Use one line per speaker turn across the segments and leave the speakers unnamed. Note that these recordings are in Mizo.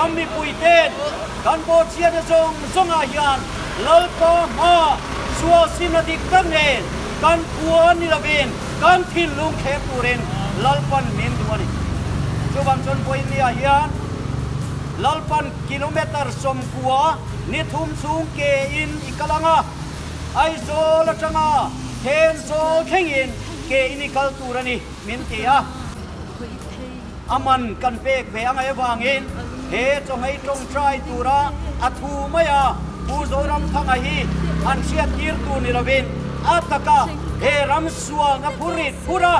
Ram mipui ten kan bawhchhiatna zawng zawngah hian Lalpa hma sual simna dik tak nen kan puan ni lovin kan thinlung thlek turin Lalpan min duh a ni. Chuvang chuan vawinia hian Lalpan kilometre 90 ni thum chhung ke in i kal ang a, Aizawl atanga Thenzawl thlengin ke in i kal tur a ni min ti a. A man kan pek ve angai avangin he chawngei tawngtai tura a thu mai a, Pu Zoramthanga hi han hriat tir tur ni lovin a taka he ram sualna phurrit phura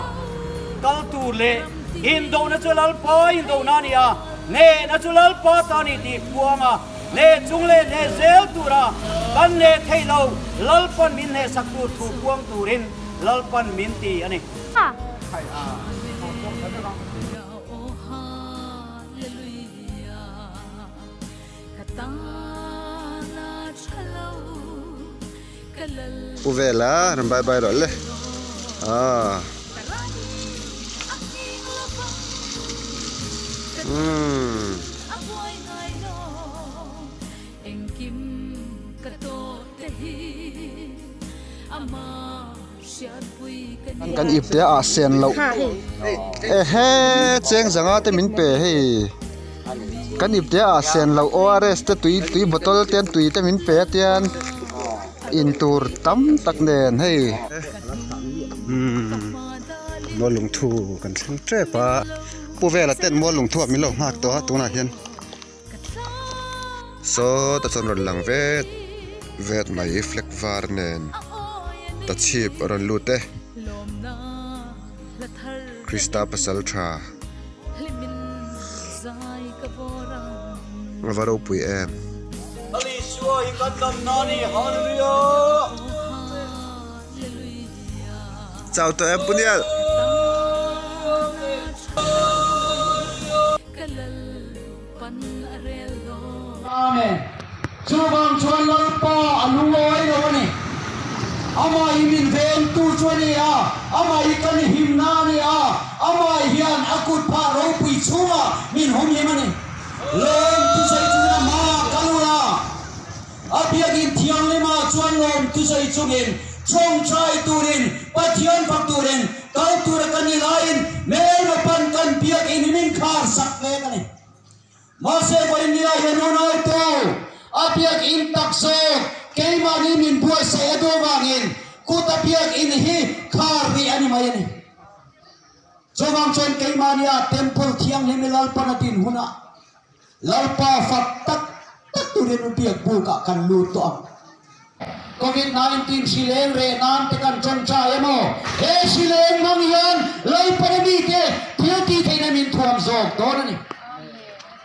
kal tur leh indona chu Lalpa indona a ni a, hnehna chu Lalpa ta a ni tih puanga hneh chung leh hneh zel tura kan hneh theih lo Lalpan min hnehsak tur thu puang turin Lalpan min ti a ni.
Pu vela rawn bye bye rawh le ah umm. Kan ip te a sen loh ehe cheng zanga te min pe hei kan ip te a sen loh ORS te tui tui bottle te tui te min pe a tian in tur tam tak nen hei umm mual lungthu kan thleng tep a pu vela ten mual lungthu ah min lo nghak tawh a tunah hian. Saw ta chuan rawn lang vet vet mai flag var nen ta chhip a rawn lut e Krista pasal tha a va ropui em. Chau tawh em Punial.
Amen. Chuvang chuan Lalpa a lungawi lo a ni. Amah hi min ventu chu a ni a, amah hi kan himna a ni a, amah hian a kut phah ropui chhungah min humhim a ni. Lawm thusawi chungin a hma ka lut a, a biakinn thianghlimah chuan lawm thusawi chungin tawngtai turin, Pathian fak turin kal tura kan ni laiin hmelma pan kan biakinn hi min khar sak mek a ni. Mahse vawinia hian unau tu a biakinn tak zawk keimahni min buaisa e duh vangin kut a biakinn hi khar rih a ni mai a ni. Chuvang chuan keimahnia temple thianghlim i Lalpan a din hunah Lalpa fak tak tak turin u biak bukah kan lut tawh ang. Covid 19 hri leng reh nan te kan tawngtai emaw? He hri leng hmang hian Lalpan a mite thil tih theihna min thuam zawk dawn a ni.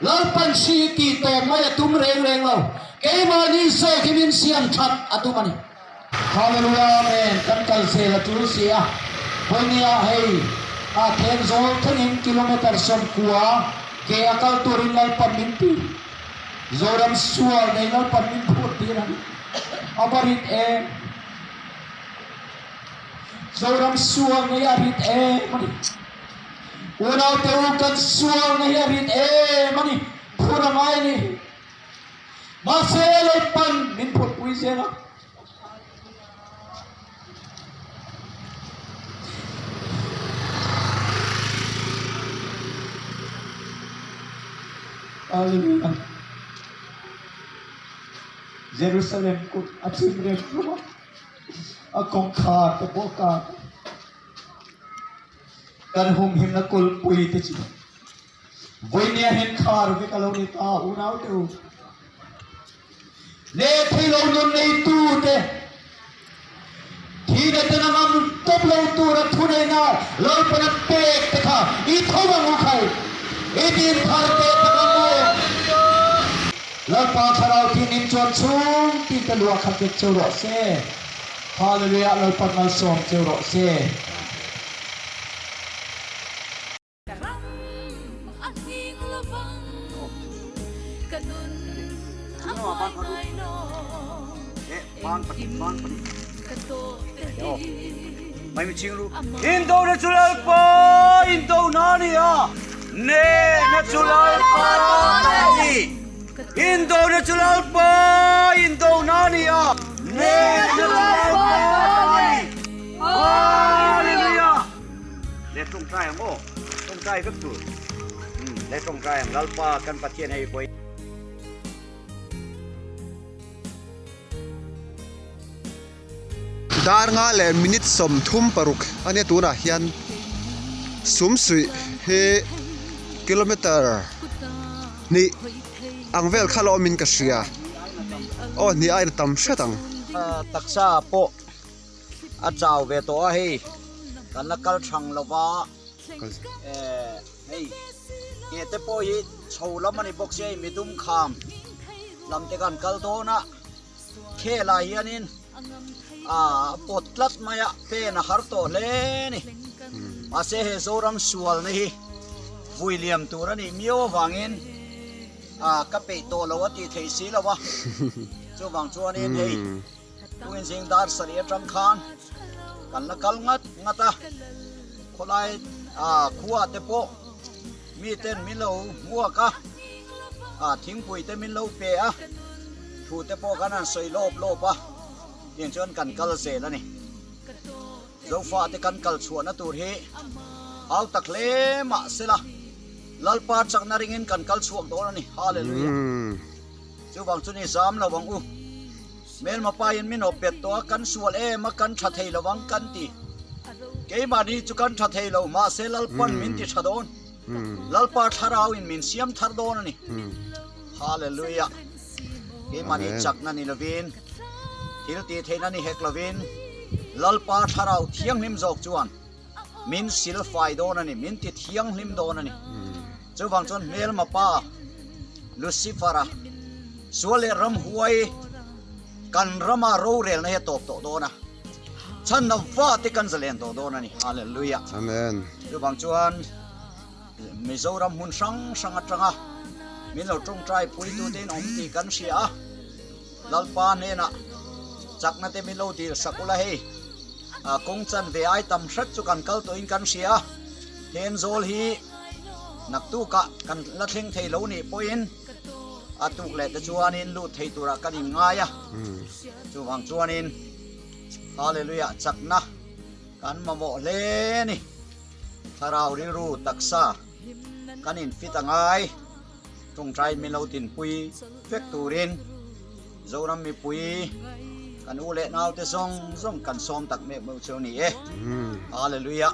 Lalpan hri hi tih tawp mai a tum reng reng lo. Keimahni zawk hi min siam that a tum a ni. Hallelujah Amen kan kal zel a tul si a Vawinia hei a Thenzawl thlengin kilometer 90 ke a kal turin Lalpan min ti Zoram sual nei Lalpan min phur tir a ni a va rit em Zoram sual nei a rit em a ni Unaute u kan sual nei a rit em a ni phur a ngai a ni. Mahse Lalpan min phurhpui zel a. Hallelujah. Jerusalem kut a chim reng rum a, a kawngkhar te pawh kar. Kan humhimna kulhpui te chu Vawinia hian khar vek a lo ni ta unau te u. Le thei lo nun neitu te thina te na ngam tawp lo tura thuneihna Lalpan a pek te kha i tho ang u khai. I din thar teh tak ang u. Lalpa thlarau thianghlim chuan chhung tin te luah khat vek cheu rawh se. Hallelujah Lalpan malsawm cheu rawh se.
Ka ram a hning lovang, ka nun a buai ngai lo, engkim ka tawh te hi
Indo na chu Lalpa indo na a ni a,
Hnehna chu Lalpa ta a ni. Indona chu Lalpa indona a ni a. Hnehna chu Lalpa ta a ni. Hallelujah! Le tawngtai ang aw. Tawngtai vek tur. Le tawngtai ang Lalpa kan Pathian hei vawi.
Dar nga leh minute 36 a nia tunah hian sumsuih hi kilometer hnih ang vel kha la awmin ka hria aw hnih aiin a tam hret ang.
Taksa pawh a chau ve tawh a hei kan la kal thang lo va hei ke te pawh hi chho lam a ni bawk sia hei midum kham lam te khan kal dawn a. Khelah hianin a pawt tlat mai a, pen a har tawh hle a ni. Mahse he Zoram sualna hi vui liam tur a nih miau avangin ka peih tawh lo a tih theih si lo a. Chuvang chuanin hei tungin zing dar sarih atang khan kan la kal ngat ngat a, khawlai khua te pawh miten min lo hmuak a, thingpui te min lo pe a. Thu te pawh khan an sawi lawp lawp a, tiang chuan kan kal zel a ni. Zofa te kan kal chhuahna tur hi au tak hle mah sela, Lalpa chakna ringin kan kal chhuak dawn a ni. Hallelujah. Chuvang chu ni zam lo ang u. Hmelma pain min awp bet tawh a, kan sual em a, kan tha thei lo ang kan ti. Keimahni chu kan tha thei lo, mahse Lalpan min ti tha dawn. Lalpa thlarau in min siam thar dawn a ni. Hallelujah. Keimahni chakna ni lovin, thil tih theihna ni hek lovin, Lalpa thlarau thianghlim zawk chuan min sil fai dawn a ni, min ti thianghlim dawn a ni. Chuvang chuan hmelma pa Lucifer-a sual leh ramhuai kan rama rorelna hi a tawp tawh dawn a, chhanna va te kan zalen tawh dawn a ni. Hallelujah.
Amen.
Chuvang chuan Mizoram hmun hrang hrang atanga min lo tawngtai puitute in awm tih kan hria a, Lalpa hnenah chakna te min lo dil sak ula hei kawng chan ve ai tam hret chu kan kal tawhin kan hria a, Thenzawl hi naktukah kan la thleng thei lo nih pawhin a tuk leh te chuanin lut thei turah kan inngai a, chuvang chuanin Hallelujah chakna kan mamawh hle a ni. Thlarau rilru taksa kan infit a ngai, tawngtai min lo tinpui vek turin Zoram mipui kan u leh naute zawng zawng kan sawm tak mek meuh chu a ni e. Hallelujah.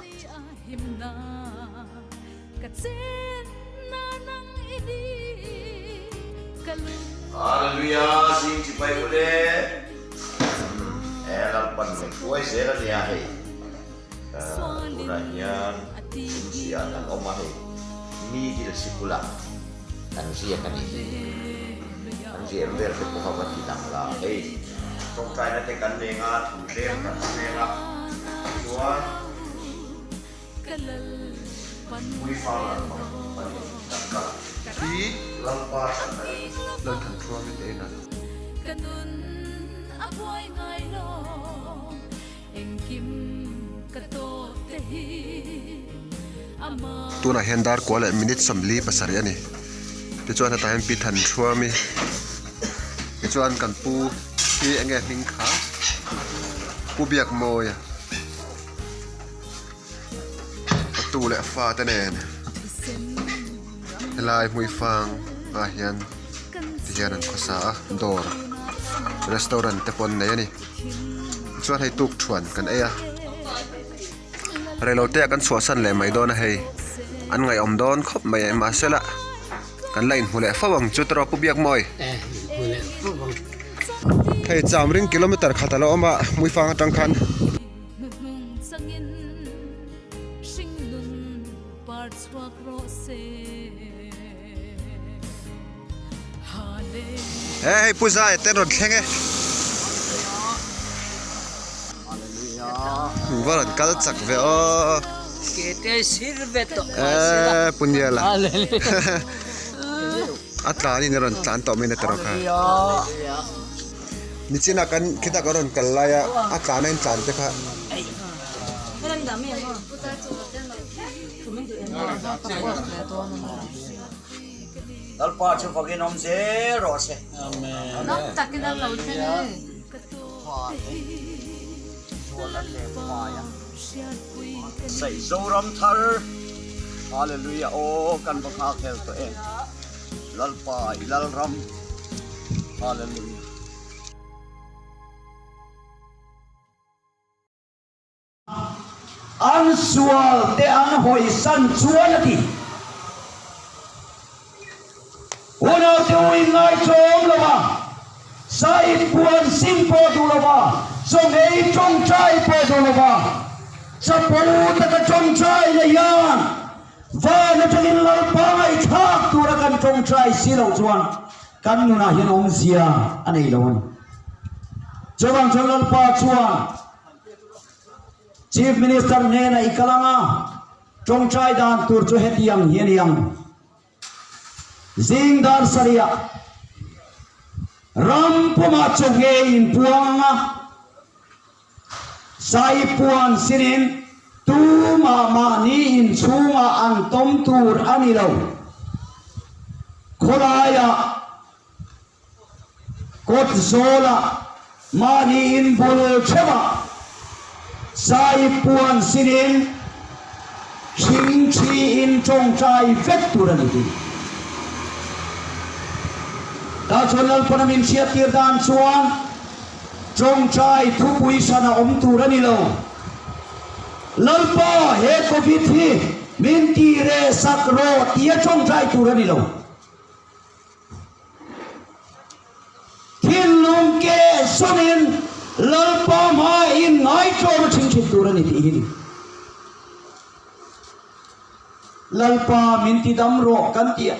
Hallelujah zing chipai ule e Lalpan min hruai zel a nia hei. Tunah hian Sumsuiah kan awm a hei, middle sikula kan ziak a nih hi. Kan ziah vel te pawh kha va ti dang la hei. Tawngtaina te kan nei nga, thu tlem kan hreng a, tichuan Puifang panin kan kal a.
Hi
Lalpa chhan a ni.
Lalthan thuamin ei na. Tunah hian dar kua leh minute 47 a ni. Tichuan hetah hian Pi Thanṭhuami tichuan kan pu hi eng nge hming kha Pu Biakmawia a tu leh a fa te nen helai hmuifang ah hian tihian an khawsa a dawr restaurant te pawh an nei a ni. Chuan hei tuk thuan kan ei a reilote ah kan chhuahsan leh mai dawn a hei an ngaihawm dawn khawp mai a mahse lah kan la inhmu leh fo ang chu tawrh pu biak mawi hei cham ring kilometer khat a lo awm a hmuifang atang khan. He hei Pu Zaia te an rawn thleng e. Va rawn kal chak ve aw. Eee Pu Niala. A tlan in a rawn tlan tawh mai na tawrh kha. Nichina kan khita kan rawn kal lai a a tlan a in tlan te kha.
Lalpa chu fakin awm zel rawh se.
Dam takin an lo thleng e.
Saih Zoram thar Hallelujah aw kan va nghak hel tawh em Lalpa i Lalram Hallelujah. An sual te an hawisan chuan a ti. Unaute u in ngaitlawm lo va, sahip puan sim pawh duh lo va, chawngei tawngtai pawh duh lo va, chapo taka tawngtai na hian van atangin Lalpa ngaihthlak tura kan tawngtai si loh chuan kan nunah hian awmzia a nei lo a ni. Chuvang chuan Lalpa chuan Chief Minister hnena i kal anga tawngtai dan tur chu hetiang hi a ni ang. Zing dar sarih ram pumah chawhngei in puang anga sai puan sinin tumah mahni inchhungah an tawm tur a ni lo. Khawlaiah Kawt zawlah mahni in bul theuhah sai puan sinin thing thi in tawngtai vek tur a ni tih. Tah chuan Lalpana min hriattir dan chuan tawngtai thupui hran a awm tur a ni lo. Lalpa he Covid hi min ti reh sak rawh tia tawngtai tur a ni lo. Thinlung ke sawmin Lalpa hmaiin ngaitlawm a thin thin tur a ni tih hi ni. Lalpa min ti dam rawh kan ti a,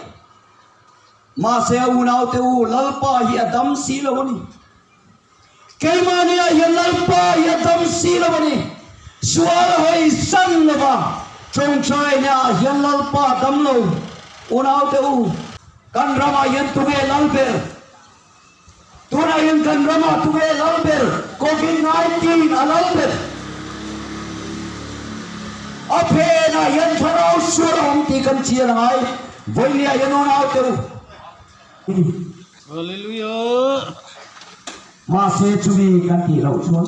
mahse a unaute u Lalpa hi a dam si lo a ni. Keimahniah hian Lalpa hi a dam si lo a ni. Sual a hawi san lo va, tawngtainaah hian Lalpa a dam lo. Unaute u, kan ramah hian tunge lal ber? Tunah hian kan ramah tunge lal ber? Covid 19 a lal ber. A phenah hian thlarau sual a awm tih kan chian a ngai. Vawinia hian unaute u,
Hallelujah!
Mahse chumi kan tih loh chuan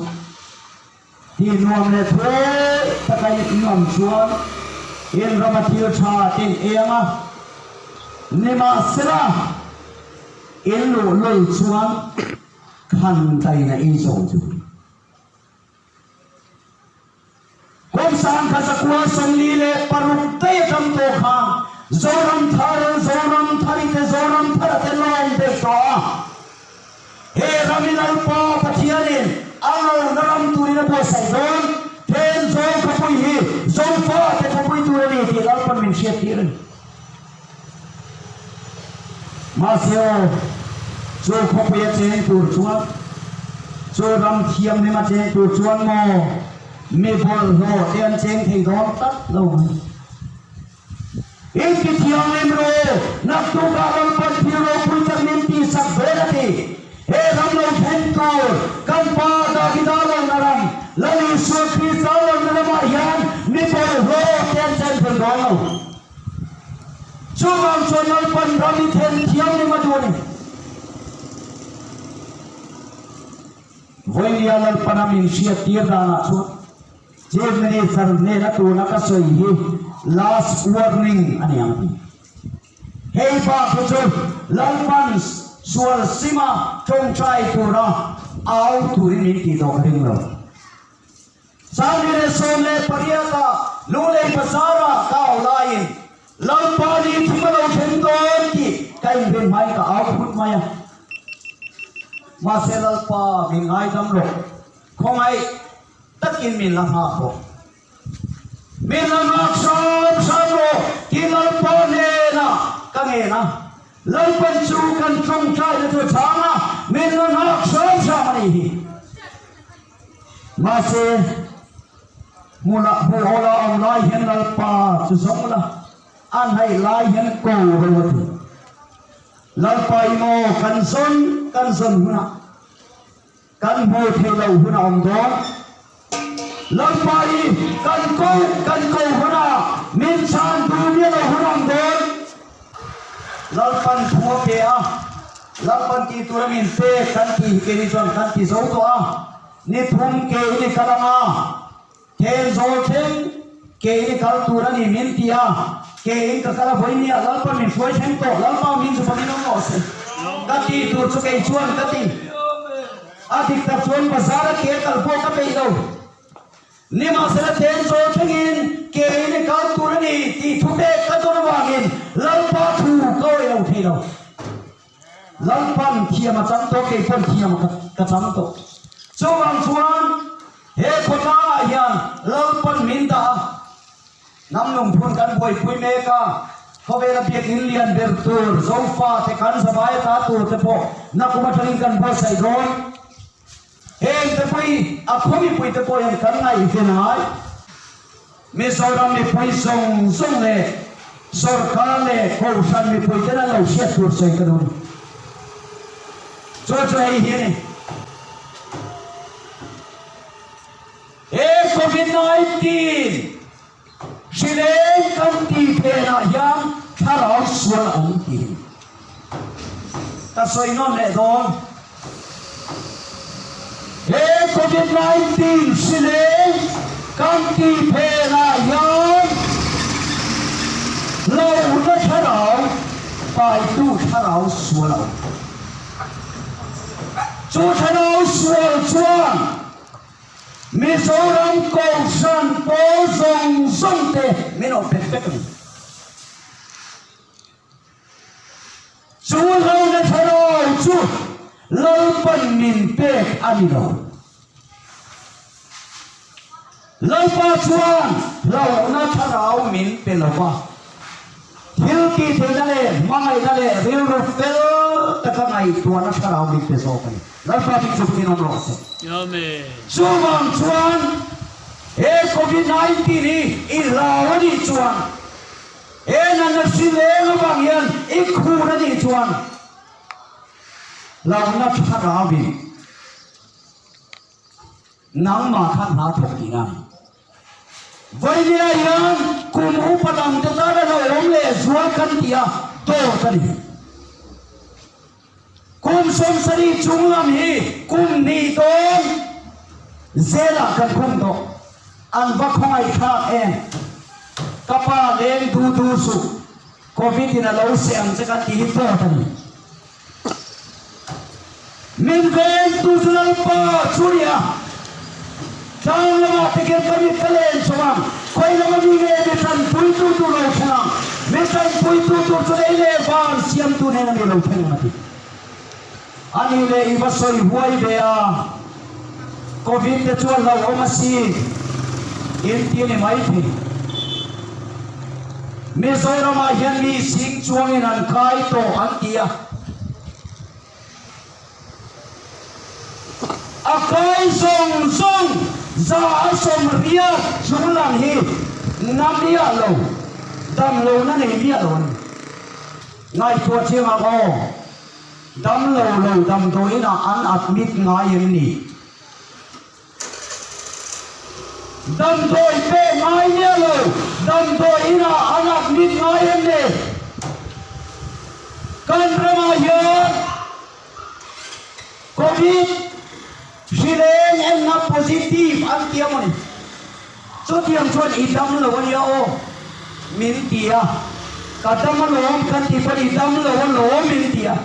tih nuam leh thuai taka in awm chuan in rama thil tha te in ei ang a, nimahsela in luhlul chuan khan daina in zawng chu. Kum 1946 daih atang tawh khan Zoram Thar, Zoram Thari te Zoram Thara te lawm daih tawh a. He ram i Lalpa Pathianin a lohna ram turin a buatsaih dawn. Thenzawl khawpui hi Zofa te khawpui tur a ni tih Lalpan min hriattir a ni. Mahse aw, chu khawpui a cheng tur chuan, chu ram thianghlim a cheng tur chuan maw mi bawlhhlawh te an cheng thei dawn tlat lo mai. Inti thianghlim ru, naktukah Lalpan thil ropui tak min tihsak dawn a ti. He ram lo thleng tur kan Pa Davida lohna ram, Lal Isua Krista lohna ramah hian mi bawlhhlawh te an cheng thei dawn lo. Chuvang chuan Lalpan ram i then thianghlim a duh a ni. Vawinia Lalpana min hriattir danah chuan Chief Minister hnena tuna ka sawi hi last warning a ni ang ti. Hei bak hi chu Lalpan sual sima tawngtai tura au turin min tih tawh ka ring lo. 2018 ah Lunglei Bazar-ah ka au laiin Lalpa ni thim a lo thleng dawn tih ka inven hmain ka au phut mai a. Mahse Lalpa min ngaidam rawh, khawngaih takin min la nghak rawh. Min la nghak hram hram rawh tih Lalpa hnenah ka ngen a. Lalpan chu kan tawngtaina chu a chhang a, min la nghak hram hram a nih hi. Mahse, hmunah hmuhawla awm lai hian Lalpa chu zawng la, a hnaih lai hian ko ro a ti. Lalpa i maw kan zawn kan zawn hunah kan hmu theih lo hun a awm dawn. Lalpa i kan ko kan ko hunah. Min chhan duh miah lo hun awm dawn. Lalpan thu a pe a, Lalpan tih tura min pek kan tih hi keini chuan kan ti zo tawh a, ni thum ke in i kal ang a, Thenzawl thleng ke in i kal tur a ni min ti a, ke in ka kal a vawi nia, Lalpan min hruai thleng tawh, Lalpa min chu fakin awm rawh se. Ka tih tur chu kei chuan ka ti. A dik tak chuan bazar a ke kal pawh ka peih lo. Nimahsela Thenzawl thlengin ke in i kal tur a ni tih thu pek ka dawn avangin Lalpa thu ka awih lo thei lo. Lalpan thiam a chang tawh, kei pawn thiam ka chang tawh. Chuvang chuan he khawtlangah hian Lalpan min dah a, hnam lungphun kan buaipui mek a, khawvela biakinn lian ber tur Zofa te kan zavai ata tur te pawh nakum atangin kan buatsaih dawn. Heng te pawh hi a khaw mipui te pawh hian kan ngaihven ngai. Mizoram mipui zawng zawng leh sorkar leh kohhran mipui ten an lo hriat tur sawi ka duh a ni. Chu chu hei hi a ni. He Covid 19 Hrileng kan tih phenah hian thlarau sual a awm tih hi ka sawi nawn leh dawn. He Covid 19 hrileng kan tih phenah hian lohna thlarau paitu thlarau sual a awm. Chu thlarau sual chuan Mizoram Kohhran pawl zawng zawng te min awm phet vek a ni. Chu hlauhna thlarau chu Lalpan min pek a ni lo. Lalpa chuan hlauhna thlarau min pe lo va. Thil tih theihna leh hmangaihna leh rilru fel taka ngaihtuahna thlarau min pe zawk a ni. Lalpa bik chu bikin awm rawh se. Chuvang chuan he Covid 19 hi i hlau a nih chuan, he natna hri leng avang hian i khur a nih chuan hlauhna thlarauin nangmah kha hna thawk tihna a ni. Vainia hian kum upa lam te tan a hlauhawm leh zual kan ti a, dawt a ni. Kum 70 chung lam hi kum hnih dawn zelah kan khung tawh. An va khawngaih thlak em? Ka pa leng du du suh, Covid in a lo seh ang che kan tih hi dawt a ni. Min vengtu chu Lalpa chu nia. Tlang lamah te khian ka mit ka len chho ang, khawi lama mi nge mi tanpuitu tur lo thleng ang, mi tanpuitu tur chu lei leh van siamtu hnena mi lo thleng ang a ti. A nih leh i va sawi huai ve a, Covid te chuan hlauhawm a si in ti a ni maithei. Mizoramah hian mi sing chuangin an kai tawh an ti a. A kai zawng zawng 180 chung lang hi na miah lo, dam lo na nei miah lo a ni. Ngaihtuah chiang ang aw, dam lo lo damdawiin ah an admit ngai em ni? Damdawi pek ngai miah lo, damdawi inah an admit ngai em ni? Kan ramah hian Covid hri leng enna positive an ti a maw ni? Chutiang chuan i dam lo a nia aw min ti a, ka dam alawm kan ti pawn i dam lo alawm min ti a.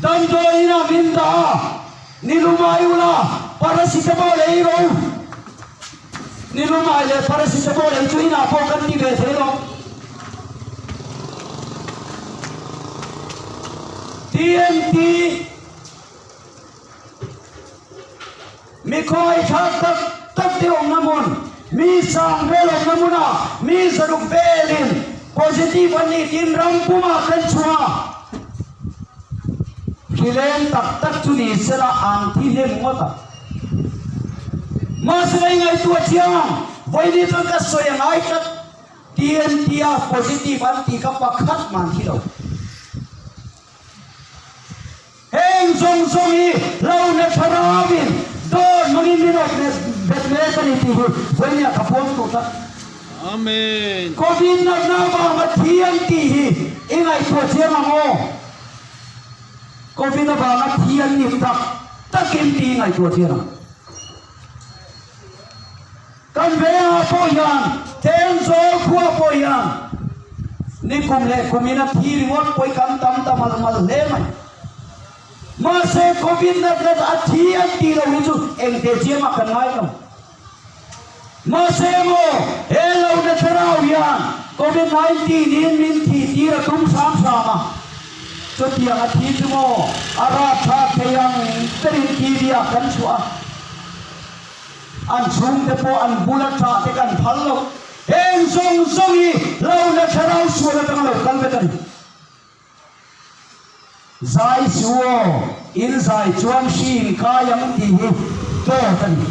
Damdawi inah min dah a, ni lumai ula paracetamol ei ro. Ni lumai leh paracetamol ei chu inah pawh kan ti ve thei lo. TNT Mi khawngaihthlak tak tak te awmna hmun, mi sang vel awmna hmuna mi 600 velin positive an nih tiin ram pumah kan chhuah a. Hrileng tak tak chu ni sela an thi hnem ngawt a. Mahse ka ingaihtuah chiang ang, vawiin chuan ka sawi a ngai tlat. TNT a positive an tih kha pakhat mah an thi lo. Heng zawng zawng hi hlauhna thlarauin Dawt hmangin min awp bet mek a ni tih hi vawinia ka puang tawh tlat.
Amen.
Covid natna avanga thi an tih hi i ngaihtuah chiang ang aw. Covid avanga thi an ni tak takin tih i ngaihtuah chiang ang. Kan vengah pawh hian Thenzawl khua pawh hian nikum leh kumin a thi ringawt pawh hi kan tam ta mal mal hle mai. Mahse Covid natna a thi an tih loh hi chu engte chiangah kan ngai lo. Mahse maw he lohna thlarau hian Covid 19 in min thih tir a tum hram hram a, chutiang a thi chu maw a rapthlak thei ang berin TV ah kan chhuah a, an chhungte pawh an bula ṭah te kan phal lo. Heng zawng zawng hi lohna thlarau sual atanga lo kal vek a ni. Zai su aw, in zai chuan hri in kai ang tih hi dawt a ni.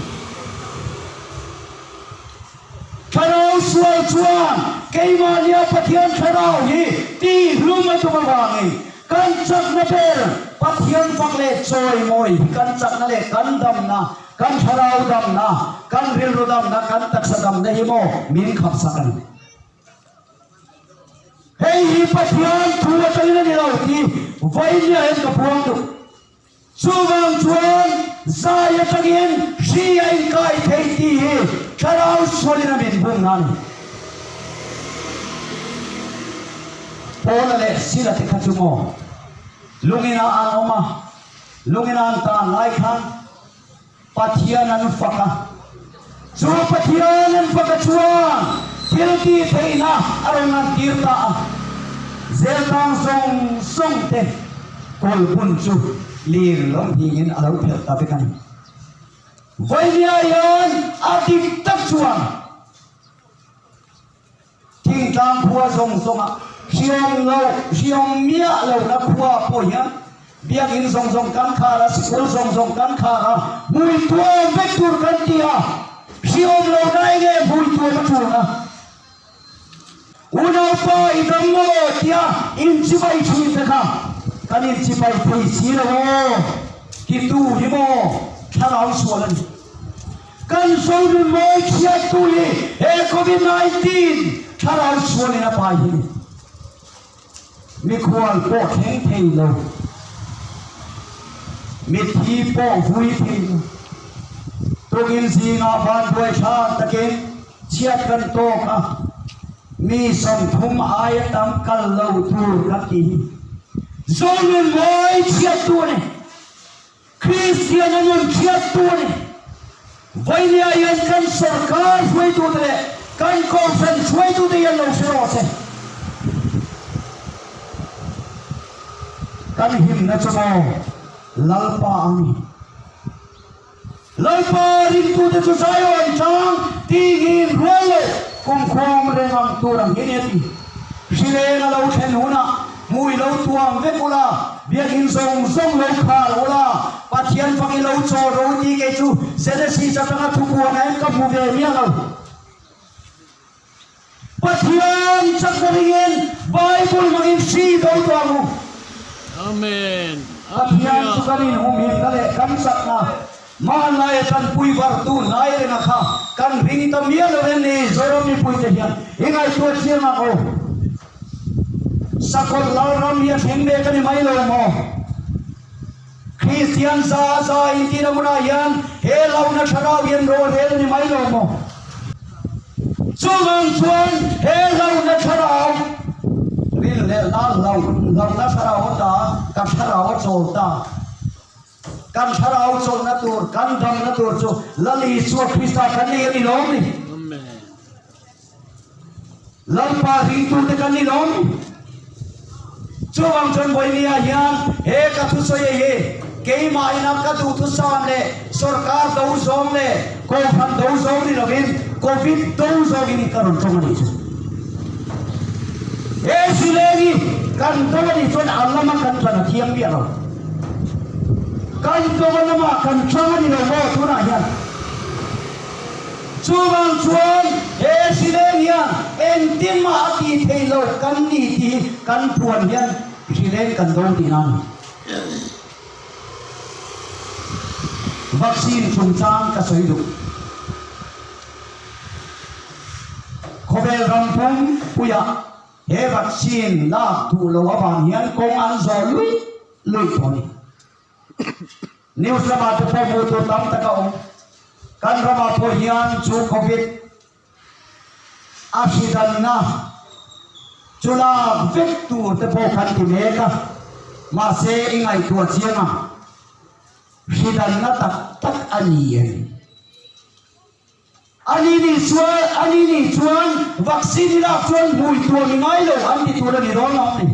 Thlarau sual chuan keimahnia Pathian thlarau hi tihhlum a tum avangin kan chakna ber Pathian fak leh chawimawi hi kan chakna leh kan damna, kan thlarau damna, kan rilru damna, kan taksa damna hi maw min khapsak a ni. Hei hi Pathian thu atangin a ni lo tih vawinia hian ka puang duh. Chuvang chuan zai atangin hri a inkai thei tih hi thlarau sualin a min bum na a ni. Paula leh Sila te kha chu maw lungin ah an awm a, lungin ah an tan lai khan, Pathian an fak a, chu Pathian an fak a chuan thil tih theihna a rawn lantir ta a, zeltang zawng zawng te kawlbun chu lir lo hmingin a lo phelh ta vek a ni. Vawinia hian a dik tak chuan. Thingtlang khua zawng zawnga hriawm lo, hriawm miah lohna khua pawh hian biakinn zawng zawng kan khar a, sikul zawng zawng kan khar a, hmui tuam vek tur kan ti a, hriawm lohna enge hmui tuam a ṭun a? Unaupa i dam maw tia inchibai ṭhin te kha kan inchibai thei si lo aw, titu hi maw thlarau sual a ni. Kan Zonun mawi chhiattu hi he Covid 19 thlarau sualin a pai hi ni. Mikhual pawh thleng thei lo, mithi pawh vui thei lo. Tukin zingah vanduai hran takin chhiat kan tawk a, mi 30 aia tam kal lo tur kan ti hi Zonun mawi chhiattu a ni. Kristian a nun thiattu a ni. Vawinia hian kan sorkar hruaitute leh kan kohhran hruaitute hian lo hre rawh se. Kan himna chu maw Lalpa a ni. Lalpa ringtute chu Zion tlang tingin rual leh kumkhawm reng ang tur ang hi a ni a ti. Hrileng a lo thlen hunah hmui lo tuam vek ula, biakinn zawng zawng lo khar ula, Pathian fak i lo chawl ro tih kei chu Genesis atanga thupuan ah hian ka hmu ve miah lo. Pathian chakna ringin Bible hmangin hri do tawh ang u.
Amen.
Pathian chu kan inhumhimna leh kan chakna Hmanlai a tanpui vartu hnai renga kha kan ring ta miah lo em ni? Zoram mipuite hian i ngaihtuah chiang ang aw. Sakawlh Lalram hi a thleng mek a ni mai lo maw? Kristian za za intihna hmunah hian he lohna thlarau hian rawlrel a ni mai lo maw? Chuvang chuan he lohna thlarau rinhlelhna lohna thlarau ata ka thlarau a chawl ta. Kan thlarau chawlhna tur, kan damna tur chu Lal Isua Krista kan nei a ni lawm ni? Lalpa ringtute kan ni lawm ni? Chuvang chuan Vawinia hian he ka thusawi hi keimah ina ka duhthusam leh sorkar do zawng leh kohhran do zawng ni lovin Covid do zawngin ka rawn tawng a nih chu. He hrileng hi kan do a nih chuan a lama kan tlan a thiang miah lo. Kan dawma lamah kan chang a ni lo maw tunah hian? Chuvang chuan he hrileng hian engtin mah a tih theih loh kan ni tih hi kan puan hian hrileng kan do tihna a ni. Vaccine chungchang ka sawi duh. Khawvel ram pumpuiah he vaccine lak duh lo avang hian kawng an zawh luih luih tawh a ni. News lamah te pawh hmuh tur tam tak a awm. Kan ramah pawh hian chu Covid a hridanna chu lak vek tur te pawh kan ti mek a, mahse i ngaihtuah chiang a, hridanna tak tak a ni em? Ani nih chuan ani nih chuan vaccine i lak chuan hmui tuam i ngai lo an ti tur a ni dawn lo a ni.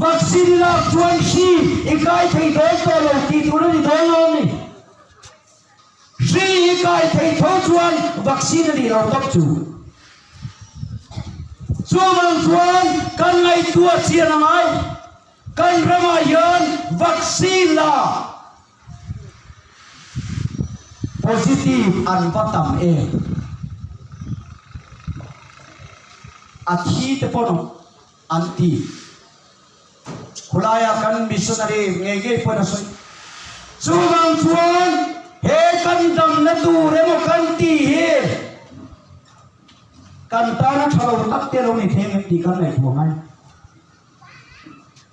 Vaccine i lak chuan hri i kai thei dawn tawh lo tih tur a ni dawn lo a ni. Hri i kai thei tho chuan vaccine a nih lo tawp chu. Chuvang chuan kan ngaihtuah chian a ngai. Kan ramah hian vaccine la Positive an va tam em? A thi te pawh an ti. Khulaia kan missionary ngei ngei pawhin a sawi. Chuvang chuan he kan damna tur emaw kan tih hi kan tana tha lo tak te lo ni thei ang em tih kan ngaihtuah ngai.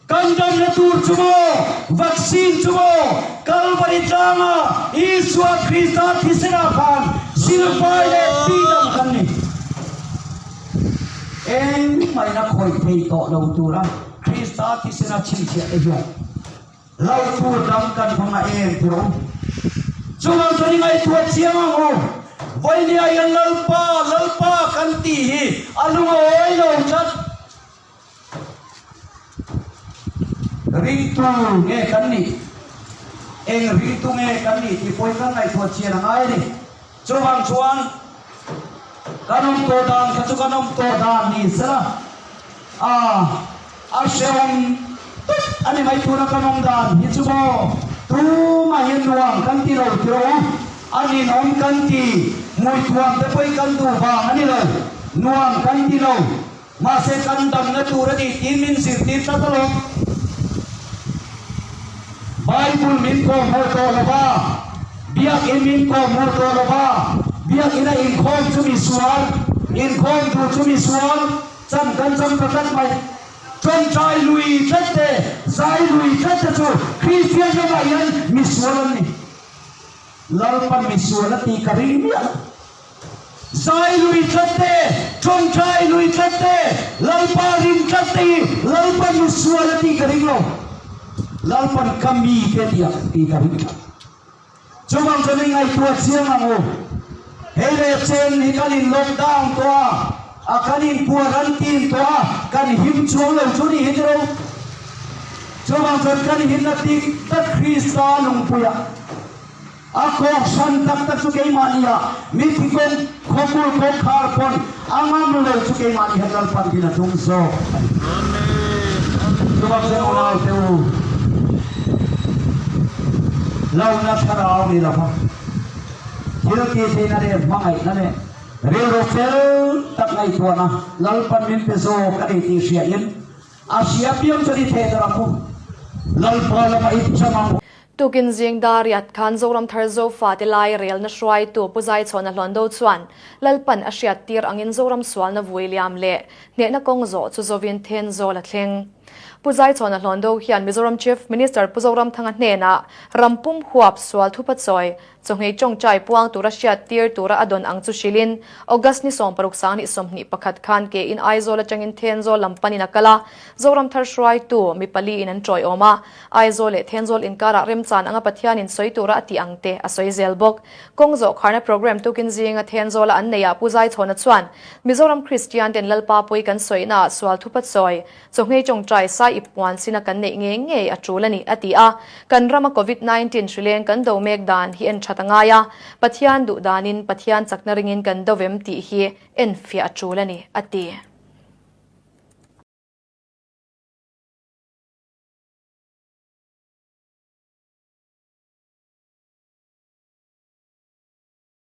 Kan damna tur chu maw, vaccine chu maw, Kalvari tlanga Isua Krista thisenah khan silfai leh tihdam kan ni. Engmahina khawih thei tawh lo tura Krista thisena chhinchhiah te hian lo tur dang kan hmang a em ti rawh u. Chuvang chuan i ngaihtuah chiang ang u, Vawinia hian Lalpa, Lalpa kan tih hi a lungawi lo tlat. Ringtu nge kan nih? Eng ringtu nge kan nih tih pawhin kan ngaihtuah chian a ngai a ni. Chuvang chuan kan awm tawh dan kha chu kan awm tawh dan ni sela, a a hrehawm tawp a ni mai tuna kan awm dan hi chu maw tumah hian nuam kan ti lo ti rawh u, a ninawm kan ti, hmuithuam te pawhin kan duh vang a ni lo, nuam kan ti lo. Mahse kan damna tur a ni tiin min zirtir tlat alawm. Bible min kawhhmuh tawh lo va, Biakin min kawhhmuh tawh lo va, Biakina inkhawm chu mi sual, inkhawm duh chu mi sual, chan kan chang ta tlat mai. Tawngtai lui tlat te, zai lui tlat te chu Kristian ramah hian mi sual an ni. Lalpan mi sual a tih ka ring miah lo. Zai lui tlat te, tawngtai lui tlat te, Lalpa rin tlat te hi Lalpan mi sual a tih ka ring lo. Lalpan ka mi te tih a tih ka ring tlat. Chuvang chuan i ngaihtuah chiang ang u. Hei leh chen hi kan in lockdown tawh a, a kan in quarantine tawh a, kan him chuang lo chu ni hi tiro. Chuvang chuan kan himna dik tak Krista lungpuiah. A kawhhran tak tak chu keimahni ah mithi kawng khawkul kawngkhar pawn a ngam lo chu keimahni hian Lalpan din a tum zawk a ni. Chuvang chuan unau te u, hlauhna thlarau ni lova thil tih theihna leh hmangaihna leh rilru fel tak ngaihtuahna Lalpan min pe zawk a ni tih hriain A hria piang chuan i theh darh ang u. Lalpa lamah i chang ang u.
Tukin zing dar riat khan Zoram Thar Zofa te lai relna hruaitu Pu Zaichhawna Hlawndo chuan Lalpan a hriat tir angin Zoram sualna vui liam leh hnehna kawng zawh chu zovin Thenzawl a thleng. Pu Zaichhawna Hlawndo hian Mizoram Chief Minister Pu Zoramthanga hnenah ram pum huap sual thupa chawi Chawhngei tawngtai puang tura hriat tir tura a dawn ang chu hrilhin August ni 60 21 khan ke in Aizawl atangin Thenzawl lam panin a kal a, Zoram thar hruaitu mi pali in an tawi awm a, Aizawl leh Thenzawl inkarah remchan anga Pathianin sawi tura a tih ang te a sawi zel bawk. Kawng zawh kharna programme tukin zinga Thenzawla an neih ah Pu Zaichhawna chuan Mizoram Kristian ten Lalpa pui kan sawina ah sual thupa chawi Chawhngei tawngtai sai ip puan sina kan neih ngei ngei a tul a ni, a ti a. Kan rama Covid 19 hrileng kan do mek dan hi en that a ngai a, Pathian duh danin Pathian chakna ringin kan do vem tih hi enfiah a tul a ni, a ti.